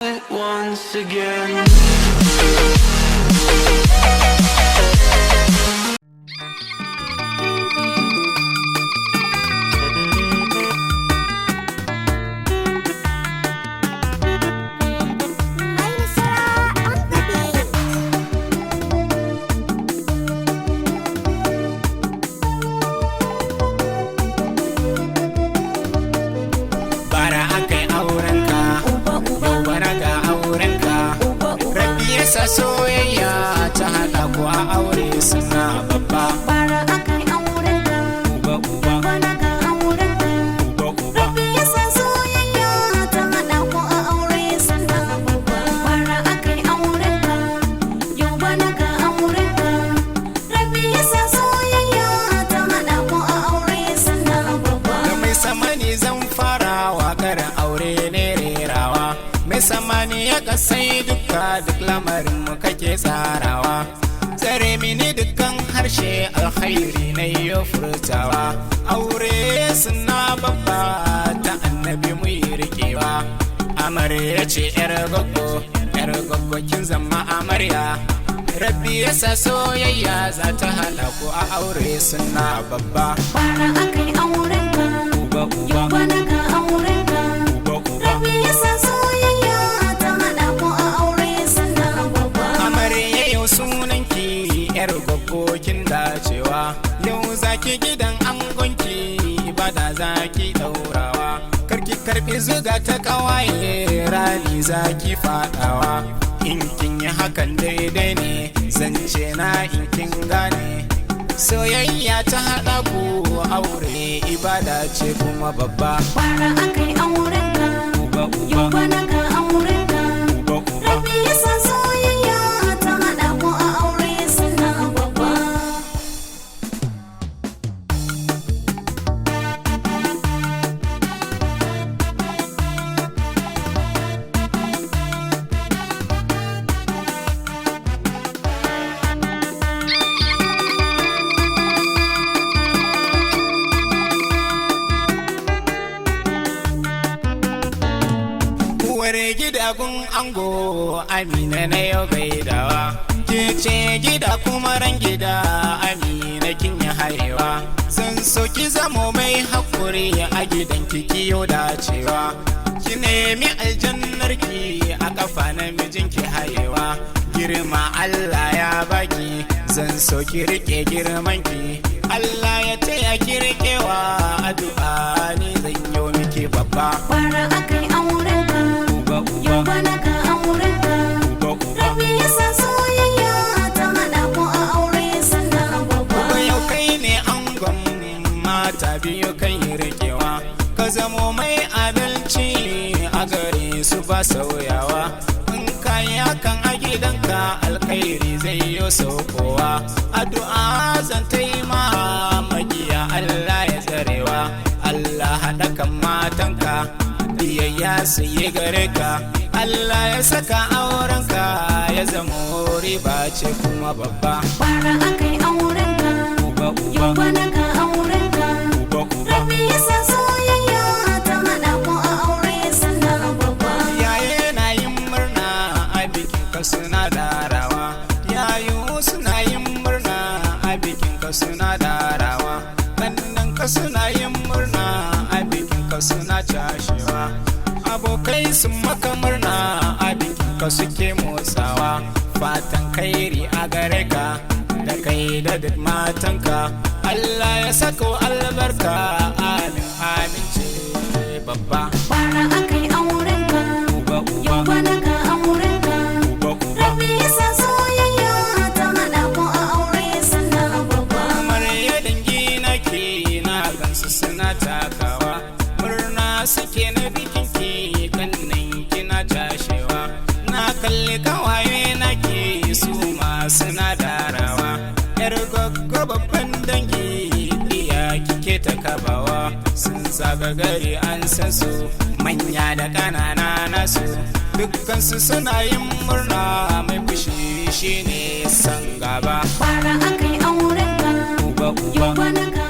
Once again. Bara aka yi aurenka, yau bana ga aurenka. Rabbi ya sa soyayya ta haɗa ku a aure suna babba. Bara aka yi aurenka, Uba uba, bana ga aurenka. Uba uba. Rabbi ya sa soyayya ta haɗa ku a aure sannan babba. Bara aka yi aurenka, yau bana ga aurenka. Rabbi ya sa soyayya ta haɗa ku a aure sannan babba. Da mai samani zan fara waƙar aure ne rerawa. Mai samani ya kasai duka duk lamarin mu kake tsarawa. Tsare mini dukkan harshe alkhairi na yi furtawa. Aure suna babba ta annabi mu yi riƙewa. Amarya ce 'yar goggo, 'yar goggo kin zama amarya. Rabbi ya sa soyayya za ta haɗa ku a aure suna babba. Bara aka yi aurenka, Uba uba, yau bana ga aurenka. Uba uba. Rabbi ya sa soyayya ta haɗa ku a aure sannan babba. Amarya yau sunanki yar goggokin dacewa. Yau zaki gidan angonki ibada zaki daurawa. Karki karbi zuga ta kawaye rani zaki fadawa. In kin yi hakan daidai ne zance na in kin gane. Soyayya ta haɗa ku aure ibada ce kuma babba. Bara aka yi aurenka, Uba yau uba, bana ga aurenka. Uba uba. Rabbi ya sa soyayya ta haɗa ku a aure sannan babba. Uwar gida gun ango Amina na yau gaidawa. Ke ce gida kuma ran gida Amina kin yi hayewa. Zan so ki zamo mai hakuri a gidan ki kiyo dacewa. Ki nemi aljannar ki a kafa namijin ki hayewa. Girma Allah ya baki zan so ki rike girman ki. Allah ya taya ki rikewa addu'a ni zan yi miki babba. Bara aka yi aurenka, Uba yau uba, bana ga aurenka. Uba uba. Rabbi ya sa soyayya ta haɗa ku a aure sannan babba. Ko yau kai ne angon mata biyu kan yi rikewa. Ka zamo mai adalci a gare su ba sauyawa. In ka yi hakan a gidanka alkhairi zai yi saukowa. Addu'a zan ta yi ma magiya Allah ya tsarewa. Allah haɗa kan matanka biyayya su yi gare ka. Allah ya saka aurenka ya zamo riba ce kuma babba. Bara aka yi aurenka, Uba yau uba, bana ga aurenka. Uba uba. Rabbi ya sa soyayya ta haɗa ku a aure sannan babba. Yaye na yin murna a bikin ka suna darawa. Yayu suna yin murna a bikin ka suna darawa. Kannan ka suna yin murna a bikin ka suna cashewa. Abokai sun maka murna a bikin ka suke motsawa. Fatan kairi a gare ka da kai da duk matanka. Allah ya sako albarka amin amin ce babba. Bara aka yi aurenka, Uba yau uba, bana ga aurenka. Uba uba. Rabbi ya sa soyayya ta haɗa ku a aure sannan babba. Amarya dangi na ke na gansu suna takawa. Murna suke na bikin ki kannan kina cashewa. Na kalli kawaye na ke su ma suna darawa. Yar goggo babban dangi iya kike ta kabawa. Sun zaga gari an san su manya da ƙanana nasu. Dukkansu suna yin murna mai fushi shine san gaba. Bara aka yi aurenka, Uba yau uba, bana ga